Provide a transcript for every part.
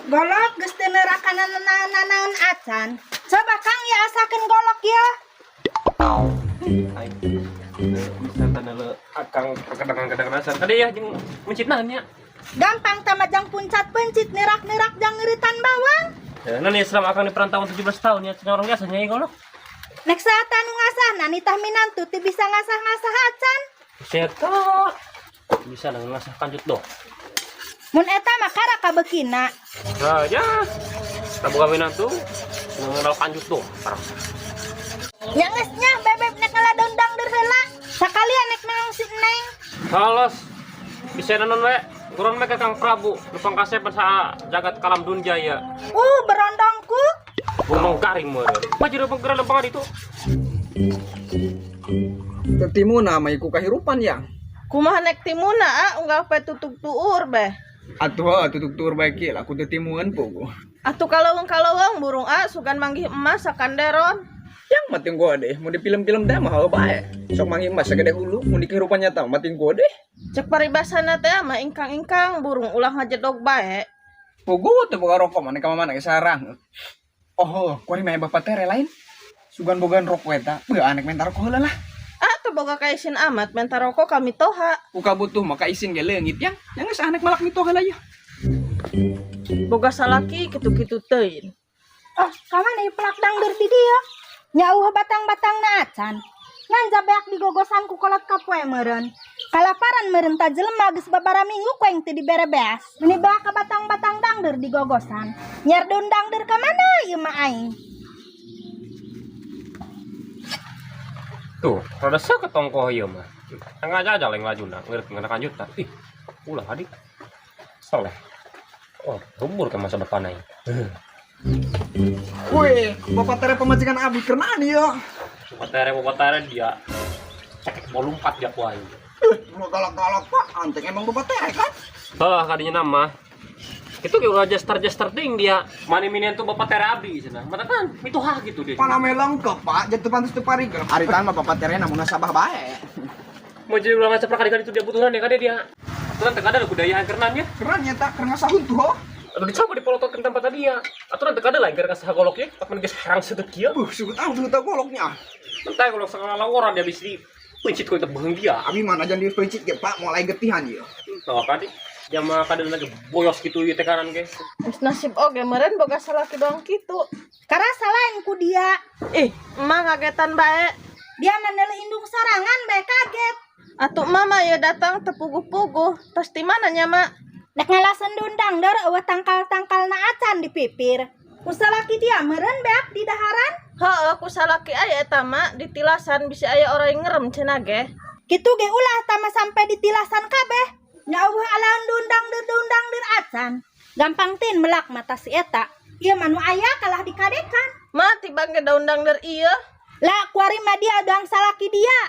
Golok geus teu neurakan nanaon acan. Coba Kang ya asakeun golok ya. Aing bisa tanah akang kadang-kadang asan. Kade ya jeung mencitna nya. Gampang tama jang puncat pencit nerak-nerak jang ngeritan bawang. Ya, nah nih selama akang di perantauan 17 tahun ya, cenah orang biasa nya golok. Nek saat anu ngasah na nitah minantu teu bisa ngasah-ngasah acan. Seta. Bisa nang ngasah kanjut doh. Mun eta mah kara kabekina. Nah, ya. Tabuka minantu mengenal kanjut doh. Nya geus nya bebeb nek ngala daun dangder heula. Sakalian nek meong si Neng. Halos. Bisa nanon we. Kurang mereka Kang Prabu, nu pangkasep sa jagat kalam dunjaya. Berondongku. Gunung garing meureun. Maju penggeran lempang itu. Tertimuna mah iku kahirupan ya. Kumaha nek timuna ah unggal pe tutug tuur beh. Atuh heuh tutug tuur bae kieu lah ku teu timueun puguh. Atuh kaleuweung-kaleuweung burung ah sugan manggih emas sakanderon. Yang mating gua deh, mun di film-film teh mah heuh bae. Sok manggih emas sagede hulu, mun di kehidupan nyata mah mating gua deh. Cek paribasana teh mah ingkang-ingkang burung ulah ngajedog bae. Puguh teu boga rokok mana ka mana ge sarang. Oh, heuh, kuari mah bapak tere lain. Sugan bogaan rokok eta, beuh anek menta rokok heula lah. Ah teu boga kaisin amat menta rokok kami toha. Ku kabutuh maka isin ge leungit yang. Yang geus anek malak mitoha heula yeuh. Boga salaki kitu-kitu teuing. Oh, kamana ieu pelak dangder di dieu? Nya eueuh batang-batangna acan. Ngan jabeak digogosan ku kolot kapoe meureun. Kalaparan meureun ta jelema geus babara minggu ku aing teu dibere beas. Meni beak ka batang-batang dangder digogosan. Nyer daun dangder ka mana ieu mah aing? Tuh, rada seukeut tongkoh ieu mah. Tengah aja lain lajuna, ngeureut ngana kanjutna. Ih, ulah adik. Soleh. Oh, gembur ke masa depan aing. Wih, bapak tere pemajikan abi kerenaan ieu. Bapak tere dia cekek mau lompat dia ku aing. Lu galak-galak pak, anteng emang bapak tere kan? Hah, kadinya nama. Itu kayak ulah jester-jester ding dia. Mani minian tuh bapak tere abdi cenah. Mata kan itu hah gitu dia. Paname lengkap pak, jatuh pantas teu pariger. Ari tan mah bapak tere namun nasabah bae. Mau jadi ulah ngaceprak kali itu dia butuhan ya kade dia. Aturan teu kada budaya kerenannya. Keren ya tak, keren ngasahun tuh ho. Aduh dicoba dipolototkeun tempat tadi ya. Aturan teu kada lain keur ngasah golok ye, pak geus herang seukeut kieu. Buh, sugut ah tuh goloknya. Entah golok sakala laworan dia bisa dipencit ku itu beheung dia. Abi mana jangan dipencit ge pak, mulai getihan ieu. Tahu kadi. Jama kada lagi boyos gitu ieu teh kanan ge. Geus nasib oge meureun boga salaki doang kitu. Karasa lain ku dia. Ih, emak ngagetan bae. Dia mah indung sorangan bae kaget. Atuh emak mah ieu datang teu puguh-puguh. Tos ti mana nya mak? Nek ngalasan dundang der eueuh tangkal-tangkalna acan di pipir. Ku salaki dia meureun beak di daharan. Heueuh ku salaki aya eta mak ditilasan bisi aya orang ngerem cenah ge. Kitu ge ulah tama sampai ditilasan kabeh. Nya eueuh alaun dundang der dundang der acan. Gampang tin melak mata si eta. Ieu mah nu aya kalah dikadekan. Ma tibang ge daun dangder ieu. Lah kuari mah dia doang salaki dia.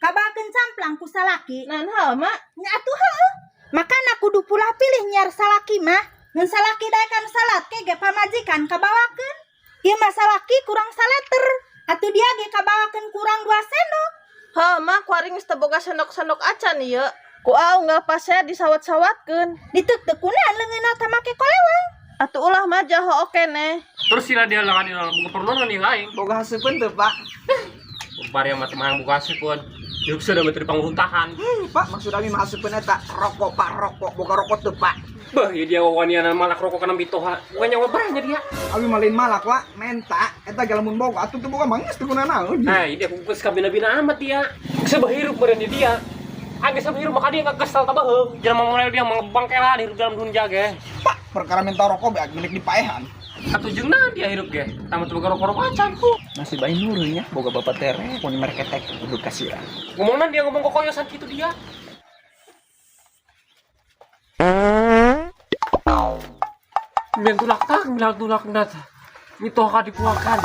Kabakeun samplang ku salaki. Naon heuh mak? Nya atuh heueuh. Makana kudu pulah pilih nyiar salaki mah. Ngan salaki daekan salat ke ge pamajikan kabawakeun. Ieu mah salaki kurang saleter. Atuh dia ge kabawakeun kurang 2 sendok. Heuh mah kuari geus teu boga sendok-sendok acan ieu. Ku au unggal pasea disawat-sawatkeun. Diteuk teu kunaon leungeunna teh make kolewang. Atuh ulah mah jaho oke neh. Terus sila dia lah kan buka perluan nih aing. Boga haseupeun teu pak? Bari mah teu buka haseupeun. Yuk sudah menteri pangruntahan. Pak, maksud abi mah haseupeun eta rokok pak, rokok, boga rokok teu pak. Bah, ya dia wawanian malak rokok kana mitoha. Bukan nyawa barangnya dia. Abi mah lain malak pak, menta eta ge lamun boga atuh teu boga mah geus teu guna naon. Nah, ini aku geus kabina-bina amat dia. Geus hirup meureun dia. Agak sama hirup maka dia nggak kesal tambah heuh. Jangan mau mulai dia mengebangkelan hirup dalam dunia ge. Pak, perkara minta rokok be milik dipaehan. Atuh jeung dia hirup ge. Tamat boga rokok-rokok acan ku. Masih bae nurun nya boga bapak tere kun merketek kudu kasiran. Ngomongna dia ngomong kokoyosan gitu dia. Mian tulak tak, milan tulak nat. Mitoha dikuakan.